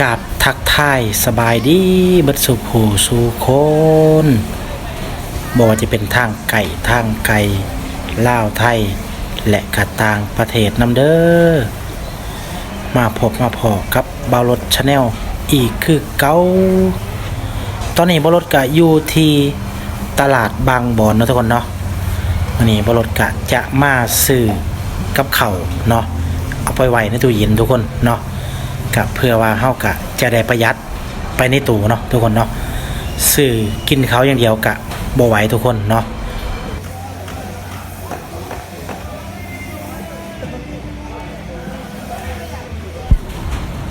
ກາບທັກທາຍສະບາຍດີເບິດສູ່ຜູ້ສູ່ຄົນ, ບໍ່ວ່າຈະເປັນທາງໃກ້ທາງໄກ, ລາວໄທ ແລະ ກະຕ່າງປະເທດນຳເດີ. ມາພົບມາພໍ້ກັບບ່າວລົດ Channel ອີກຄືເກົ່າ. ຕອນນີ້ບ່າວລົດກະຢູ່ທີ່ຕະຫຼາດບາງບອນເນາະທຸກຄົນເນາະ. ມື້ນີ້ບ່າວລົດກະຈະມາຊື້ກັບເຂົ້າເນາະ, ເອົາໄປໄວ້ໃນຕູ້ເຢັນທຸກຄົນເນາະ, ກະເພື່ອວ່າເຮົາກະຈະໄດ້ປະຢັດໄປໃນຕູ້ເນາະທຸກຄົນເນາະ. ຊື້ກິນເຂົ້າຢ່າງດຽວກະບໍ່ໄຫວທຸກຄົນເນາະ.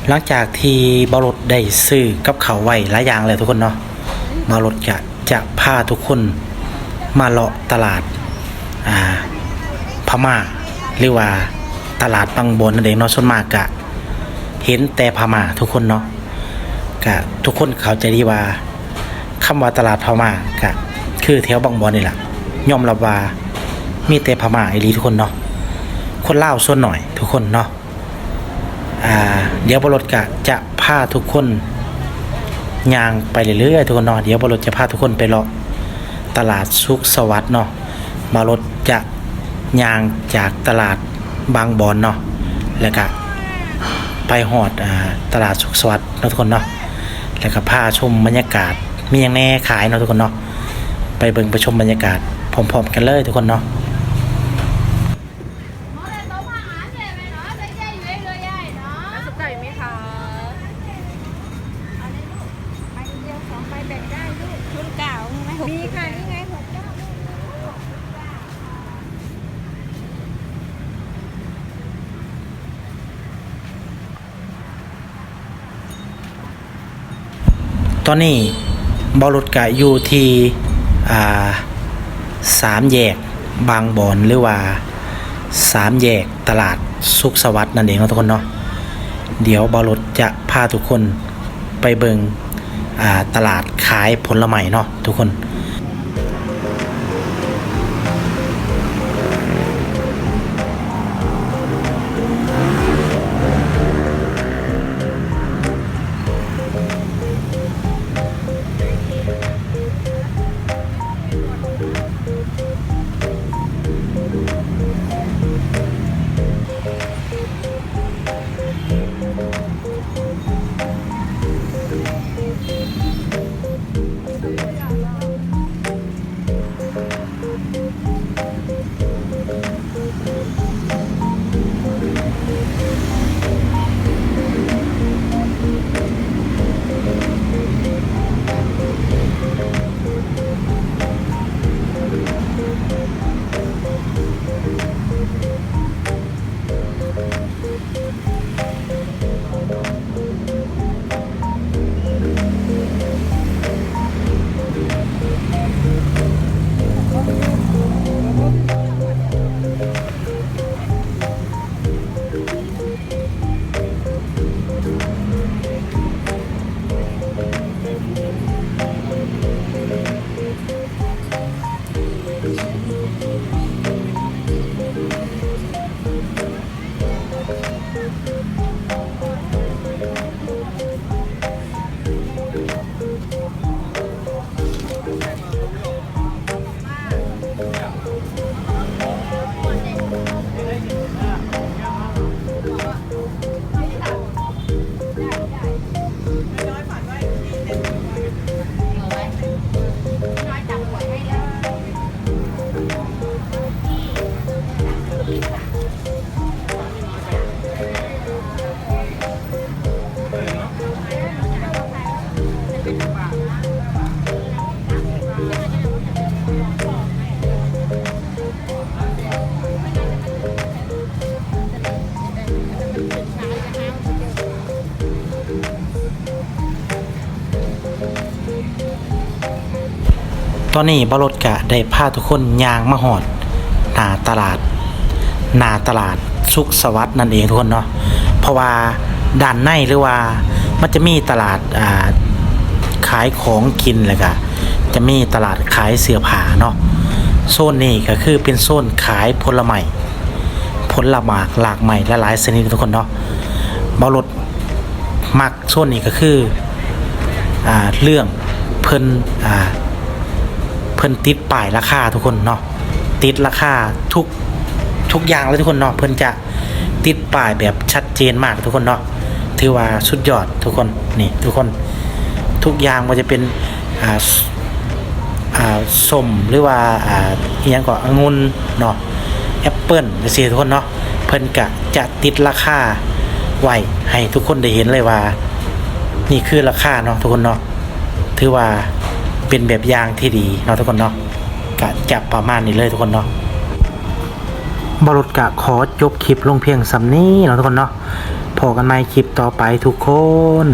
ຫຼັງຈາກທີ່ບ່າວລົດໄດ້ຊື້ກັບເຂົ້າໄວ້ຫຼາຍຢ່າງແລ້ວທຸກຄົນເນາະ, ບ່າວລົດກະຈະພາທຸກຄົນມາເລາະຕະຫຼາດ ອ່າ ພະມ້າ ຫຼືວ່າຕະຫຼາດບາງບອນນັ້ນເອງເນາະ. ສ່ວນມາກກະເຫັນແຕ່ພະມ້າທຸກຄົນເນາະ, ກະທຸກຄົນເຂົ້າໃຈດີວ່າ ຄຳວ່າຕະຫຼາດພະມ້າກະຄືແຖວບາງບອນນີ້ລະ. ຍອມຮັບວ່າມີແຕ່ພະມ້າອີ່ຫຼີທຸກຄົນເນາະ, ຄົນລາວສ່ວນໜ້ອຍທຸກຄົນເນາະ. ອ່າ ດຽວບ່າວລົດກະຈະພາທຸກຄົນຍ່າງໄປເລື້ອຍໆທຸກຄົນເນາະ. ດຽວບ່າວລົດຈະພາທຸກຄົນໄປເລາະຕະຫຼາດສຸກສະຫວັດເນາະ. ບ່າວລົດຈະຍ່າງຈາກຕະຫຼາດບາງບອນເນາະ ແລ້ວກະໄປຮອດ ອ່າ ຕະຫຼາດສຸກສະຫວັດເນາະທຸກຄົນເນາະ, ແລ້ວກະພາຊົມບັນຍາກາດ ມີຫຍັງແດ່ຂາຍເນາະທຸກຄົນເນາະ. ໄປເບິ່ງໄປຊົມບັນຍາກາດພ້ອມໆກັນເລີຍທຸກຄົນເນາະ. เอาใบเดียวสองใบแบ่งได้ลูก ชุดเก่ามีไหม มีค่ะ นี่ไง หกเก้า ຕອນນີ້ບ່າວລົດກະຢູ່ທີ່ ອ່າ ສາມແຍກບາງບອນ ຫຼືວ່າສາມແຍກຕະຫຼາດສຸກສະຫວັດນັ້ນເອງເນາະທຸກຄົນເນາະ. ດຽວບ່າວລົດຈະພາທຸກຄົນໄປເບິ່ງ ອ່າ ຕະຫຼາດຂາຍຜົນລະໄມ້ເນາະທຸກຄົນ. ຕອນນີ້ບ່າວລົດກະໄດ້ພາທຸກຄົນຍ່າງມາຮອດໜ້າຕະຫຼາດ ໜ້າຕະຫຼາດສຸກສະຫວັດນັ້ນເອງທຸກຄົນເນາະ. ເພາະວ່າດ້ານໃນ ຫຼືວ່າມັນຈະມີຕະຫຼາດ ອ່າ ຂາຍຂອງກິນ ແລ້ວກະຈະມີຕະຫຼາດຂາຍເສື້ອຜ້າເນາະ. ໂຊນນີ້ກະຄືເປັນໂຊນຂາຍຜົນລະໄມ້ ຜົນລະໝາກລາກໄມ້ຫຼາຍໆຊະນິດທຸກຄົນເນາະ. ບ່າວລົດ ມັກໂຊນນີ້ກໍຄື ອ່າ ເລື່ອງເພິ່ນ ອ່າ ເພິ່ນຕິດປ້າຍລາຄາທຸກຄົນເນາະ, ຕິດລາຄາທຸກ ທຸກຢ່າງເລີຍທຸກຄົນເນາະ. ເພິ່ນຈະຕິດປ້າຍແບບຊັດເຈນມາກທຸກຄົນເນາະ, ຖືວ່າສຸດຍອດທຸກຄົນ. ນີ້ທຸກຄົນ ທຸກຢ່າງບໍ່ວ່າຈະເປັນ ອ່າ ອ່າ ສົ້ມ ຫຼືວ່າ ອ່າ ອີ່ຫຍັງກໍອະງຸ່ນເນາະ, ແອັບເປິ້ນ ຈັ່ງຊີ້ທຸກຄົນເນາະ, ເພິ່ນກະຈະຕິດລາຄາໄວ້ໃຫ້ທຸກຄົນໄດ້ເຫັນເລີຍວ່າ ນີ້ຄືລາຄາເນາະທຸກຄົນເນາະ. ຖືວ່າເປັນແບບຢ່າງທີ່ດີເນາະທຸກຄົນເນາະ, ກະຈະປະມານນີ້ເລີຍທຸກຄົນເນາະ. ບ່າວໂລດກະຂໍຈົບຄລິບລົງພຽງສ່ຳນີ້ເນາະທຸກຄົນເນາະ, ພໍ້ກັນໃໝ່ຄລິບຕໍ່ໄປທຸກຄົນ.